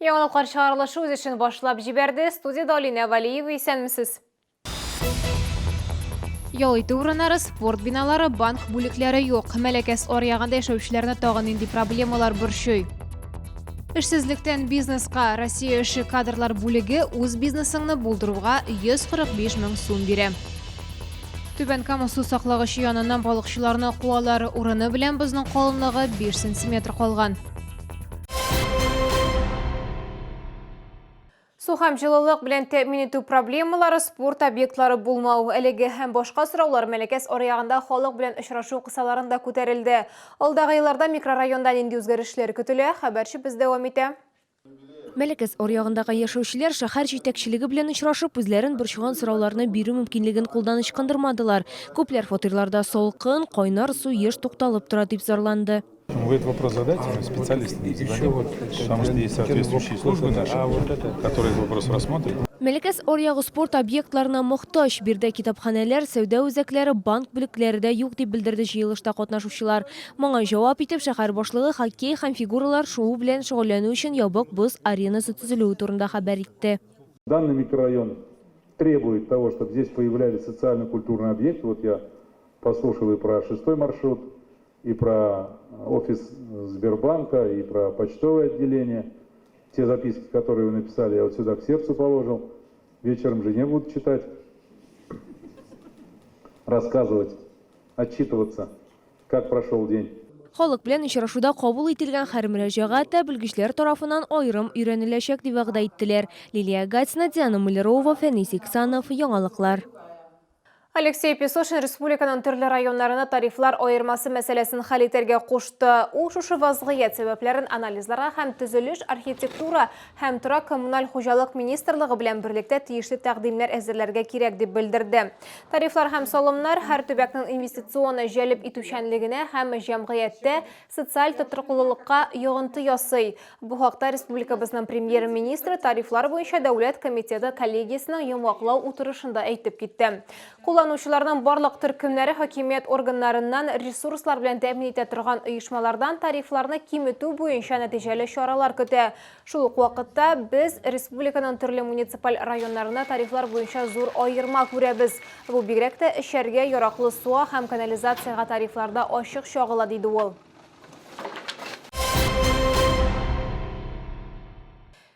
Яңалыклар чыгарылышы үз эшен башлап җибәрде. Студиядә Алинә Валиева, исәнмесез. Ял итү урыннары, спорт биналары, банк бүлекләре юк. Мәләкәс аръягында яшәүчеләрне тагын нинди проблемалар борчый? Эшсезлектән бизнеска Россия эше кадрлар бүлеге үз бизнесыңны булдыруга 145 мең сум бирә. Түбән Кама су саклагычы яныннан балыкчыларны куалар. Урыны белән бозның калынлыгы 5 сантиметр калган. Су һәм җылылык белән тәэмин итү проблемалары, спорт объектлары булмау, әлеге һәм башка сораулар Мәләкәс аръягында халык белән очрашу кысаларында күтәрелде. Алдагы елларда микрорайонда нинди үзгәрешләр көтелә, хәбәрчебез дәвам итә. Мәләкәс аръягындагы яшәүчеләр шәһәр җитәкчелеге белән очрашып, үзләрен борчыган сорауларны бирү мөмкинлеген кулдан ычкындырмадылар. Күпләр фатирларда салкын, кайнар су еш тукталып тора, дип зарланды. Вы этот вопрос задайте, мы специалистам зададим, потому что есть соответствующие службы наши, которые этот вопрос рассмотрят. Мәләкәс аръягы спорт объектларына мохтаҗ. Биредә китапханәләр, сәүдә үзәкләре, банк бүлекләре дә юк, дип белдерде җыелышта катнашучылар. Моңа җавап итеп, шәһәр башлыгы хоккей һәм фигуралар шуу белән шөгыльләнү өчен ябык боз аренасы төзелүе турында хәбәр итте. Данный микрорайон требует того, чтобы здесь появлялись социально-культурные объекты. Вот я послушал и про шестой маршрут, и про офис Сбербанка, и про почтовое отделение. Те записки, которые вы написали, я вот сюда к сердцу положил. Вечером жене буду читать, рассказывать, отчитываться, как прошел день. Халык белән очрашуда кабул ителгән һәр мөрәҗәгать тә белгечләр тарафыннан аерым өйрәнеләчәк, дип вәгъдә иттеләр. Лилия Гатина, Диана Мулерова, Фәнис Иксанов, Яңалыклар. Алексей Песошин республиканың төрле районнарына тарифлар аермасы мәсьәләсен хәл итәргә кушты. Ул шушы вазгыять сәбәпләрен анализларга һәм Төзелеш, архитектура һәм торак-коммуналь хуҗалык министрлыгы белән берлектә тиешле тәкъдимнәр әзерләргә кирәк дип белдерде. Тарифлар һәм салымнар һәр төбәкнең инвестицион җәлеп итүчәнлегенә һәм җәмгыятьтә социаль тотрыклылыкка йогынты ясый. Бу хакта республикабызның Премьер-министры тарифлар буенча дәүләт комитеты коллегиясенең йомгаклау утырышында әйтеп китте. Кулланучыларның барлык төркемнәре хакимият органнарыннан ресурслар белән тәэмин итә торган оешмалардан тарифларны киметү буенча нәтиҗәле чаралар көтә. Шул ук вакытта без республиканың төрле муниципаль районнарында тарифлар буенча зур аерма күрәбез. Бу бигрәк тә эчәргә яраклы суга һәм канализациягә тарифларда ачык чагыла, диде ул.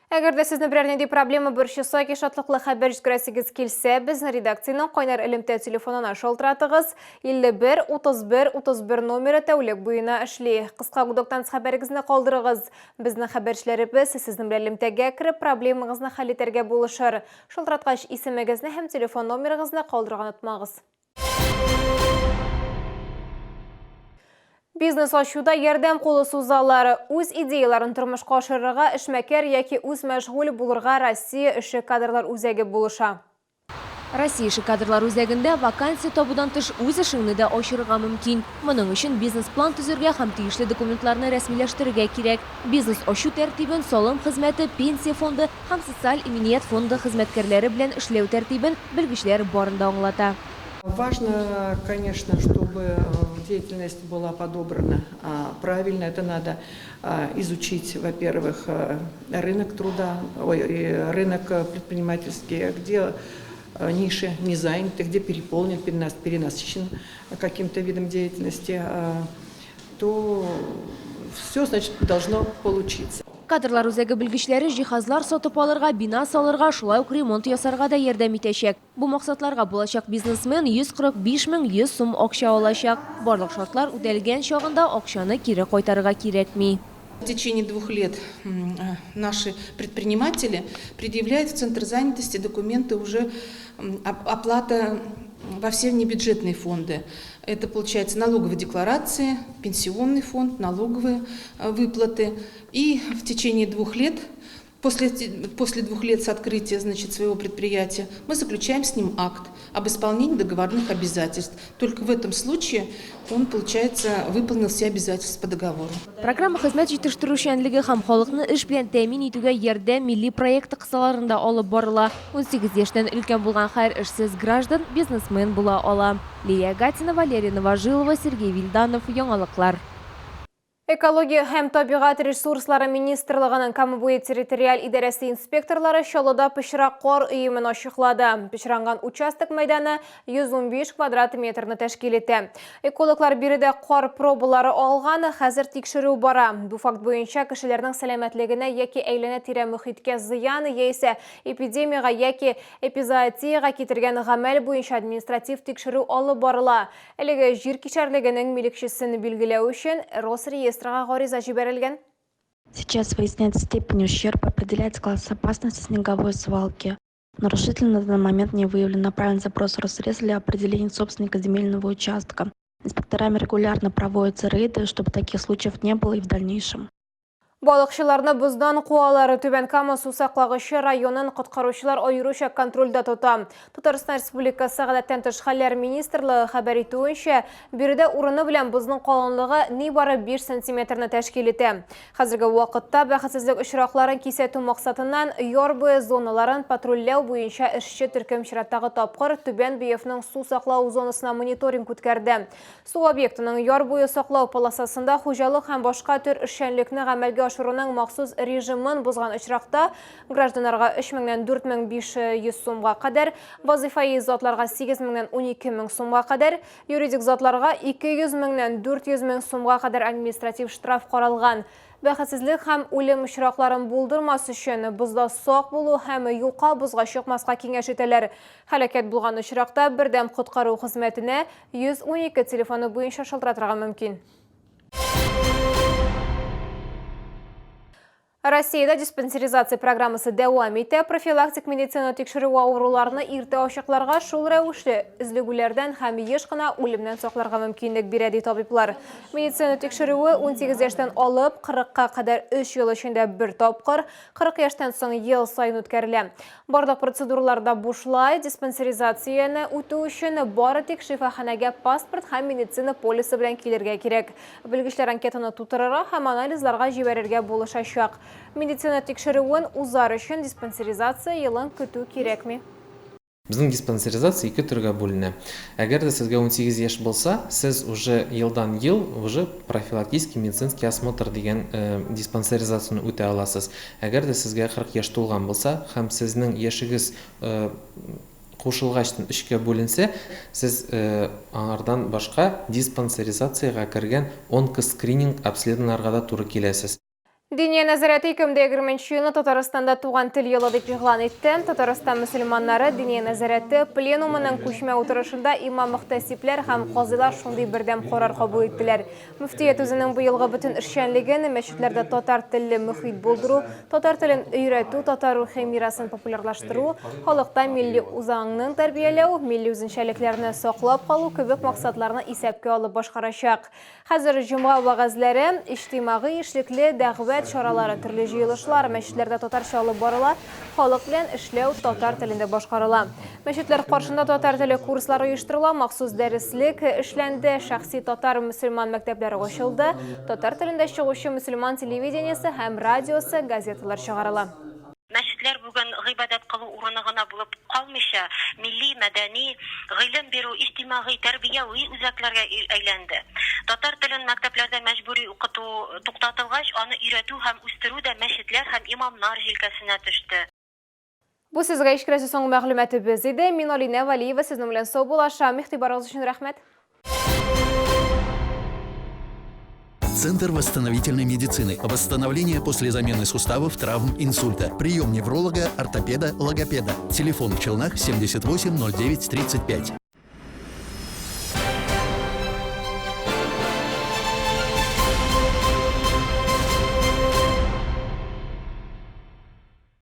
Әгәр дә сезне берәр нинди проблема борчыса яки шатлыклы хәбәр җиткерәсегез килсә, безнең редакциянең кайнар элемтә телефонына шалтыратыгыз. 51 31 31 номеры тәүлек буена эшли. Кыска гудоктан хәбәрегезне калдырыгыз. Безнең хәбәрчеләребез сезнең белән элемтәгә кереп, проблемагызны хәл итәргә булышыр. Шалтыраткач, исемегезне һәм телефон номерыгызны калдырырга онытмагыз. Бизнес ачуда ярдәм кулы сузалар. Үз идеяларын тормышка ашырырга эшмәкәр яки үзмәшгуль булырга Россия эше кадрлар үзәге булыша. Россия эше кадрлар үзәгендә вакансия табудан тыш үз эшеңне дә ачырга мөмкин. Моның өчен бизнес-план төзергә һәм тиешле документларны рәсмиләштерергә кирәк. Бизнес ачу тәртибен, салым хезмәте, пенсия фонды һәм социаль иминият фонды хезмәткәрләре белән эшләү тәртибен белгечләр барын да аңлата. Важно, конечно, чтобы деятельность была подобрана правильно. Это надо изучить, во-первых, рынок труда, ой, рынок предпринимательский, где ниши не заняты, где переполнен, перенасыщен каким-то видом деятельности, то все, значит, должно получиться. Кадрлар үзәге белгечләре җиһазлар сатып алырга, бина салырга, шулай ук ремонт ясарга да ярдәм итәчәк. Бу максатларга булачак бизнесмен 145 мең 100 сум акча алачак. Барлык шартлар үтәлгән чагында акчаны кире кайтарырга кирәкми. В течение двух лет наши предприниматели предъявляют в Центр занятости документы уже оплата во все внебюджетные фонды. Это получается налоговые декларации, пенсионный фонд, налоговые выплаты. И в течение двух лет, после, после двух лет с открытия значит, своего предприятия, мы заключаем с ним акт об исполнении договорных обязательств. Только в этом случае он, получается, выполнил все обязательства по договору. Программа хезмәт җитештерүчәнлеге һәм халыкны эш белән тәэмин итүгә ярдәм милли проекты кысаларында алып барыла. 18 яшьтән өлкән булган һәр эшсез граждан бизнесмен була ала. Лилия Гатина, Валерия Новожилова, Сергей Вильданов, Яңалыклар. Экология һәм табигать ресурслары министрлыгының Кама буе территориаль идарәсе инспекторлары Чаллыда пычрак кар өемен ачыклады. Пычранган участок мәйданы 115 квадрат метрны тәшкил итә. Экологлар биредә кар пробалары алган, хәзер тикшерү бара. Бу факт буенча кешеләрнең сәламәтлегенә яки әйләнә-тирә мохиткә зыян яисә эпидемиягә яки эпизоотиягә китергән гамәл буенча административ тикшерү алып барыла. Әлеге җир кишәрлегенең милекчесен билгеләү өчен Росреестрга гариза җибәрелгән. Сейчас выясняется степень ущерба, определяется класс опасности снеговой свалки. Нарушитель на данный момент не выявлен. Направлен запрос в Росреестр для определения собственника земельного участка. Инспекторами регулярно проводятся рейды, чтобы таких случаев не было и в дальнейшем. Балыкчыларны боздан куалар. Түбән Кама сусаклагычы районын коткаручылар аеруча контрольдә тота. Татарстан Республикасы Гадәттән тыш хәлләр министрлыгы хәбәр итүенчә, биредә урыны белән бозның калынлыгы нибары 5 сантиметрны тәшкил итә. Хәзерге вакытта бәхетсезлек очракларын кисәтү максатыннан яр буе зоналарын патрульләү буенча эшче төркем чираттагы тапкыр Түбән Биевның су саклау зонасына мониторинг үткәрде. Су объектының яр буе саклау полосасында хуҗалык һәм башка төр эшчәнлекне гамәлгә ашыруның махсус режимын бозган очракта гражданнарга 3 меңнән 4500 сумга кадәр, вазыйфаи затларга 8 меңнән 12 мең сумга кадәр, юридик затларга 200 меңнән 400 мең сумга кадәр административ штраф каралган. Бәхетсезлек һәм үлем очракларын булдырмас өчен, бозда сак булу һәм юка бозга чыкмаска киңәш итәләр. Һәлакәт булган очракта бердәм коткару хезмәтенә 112 телефоны буенча шалтыратырга мөмкин. Россиядә диспансеризация программасы дәвам итә. Профилактик медицина тикшерүе авыруларны иртә ачыкларга, шул рәвешле өзлегүләрдән һәм еш кына үлемнән сакларга мөмкинлек бирә, ди табиблар. Медицина тикшерүе 18 яшьтән алып 40-ка кадәр 3 ел эчендә бер тапкыр, 40 яшьтән соң ел саен үткәрелә. Барлык процедуралар да бушлай, диспансеризацияне үтү өчен бары тик шифаханәгә паспорт һәм медицина полисы белән килергә кирәк. Белгечләр анкетаны тутырырга һәм анализларга җибәрергә булышачак. Медицина тикшерүен узар өчен диспансеризация елын көтү кирәкми. Безнең диспансеризация ике төргә бүленә. Әгәр дә сезгә 18 яшь булса, сез уже елдан ел уже профилактический медицинский осмотр дигән диспансеризацияне үтә аласыз. Әгәр дә сезгә 40 яшь тулган булса һәм сезнең яшегез кушылгачтын өчкә бүленсә, сез аңардан башка диспансеризациягә кергән онкоскрининг обследованиеләргә дә туры киләсез. Диния нәзарәте 2020 нче елны Татарстанда Туган тел елы дип игълан итте. Татарстан мөселманнары Диния нәзарәте пленумының күчмә утырышында имам-мөхтәсибләр һәм казыйлар шундый бердәм карар кабул иттеләр. Мөфтият үзенең быелгы бөтен эшчәнлеген мәчетләрдә татар телле мөхит булдыру, татар телен өйрәтү, татар рухи мирасын популярлаштыру, халыкта милли үзаңның тәрбияләү, милли үзенчәлекләрне саклап калу кебек максатларны исәпкә алып башкарачак. Хәзер җомга вәгазьләре, иҗтимагый эшлекле дәгъват чаралары, төрле җыелышлар мәчетләрдә татарча алып барыла, халык белән эшләү татар телендә башкарыла. Мәчетләр каршында татар теле курслары оештырыла, махсус дәреслек эшләнде, шәхси татар-мөселман мәктәпләре ачылды, татар телендә чыгучы мөселман телевидениесе һәм радиосы, газеталар чыгарыла. Мәчетләр бүген гыйбадәт кылу урыны гына булып калмыйча, милли, мәдәни, гыйлем бирү, иҗтимагый, тәрбияви үзәкләргә әйләнде. Татар телен мәктәпләрдә мәҗбүри укыту туктатылгач, аны өйрәтү һәм үстерү дә мәчетләр һәм имамнар җилкәсенә төште. Бу сезгә ишкерәсе соңгы мәгълүматыбыз иде. Мин Алинә Вәлиева сезнең белән саубуллашам. Игътибарыгыз өчен рәхмәт. Центр восстановительной медицины. Восстановление после замены суставов, травм, инсульта. Прием невролога, ортопеда, логопеда. Телефон в Челнах 78 09 35.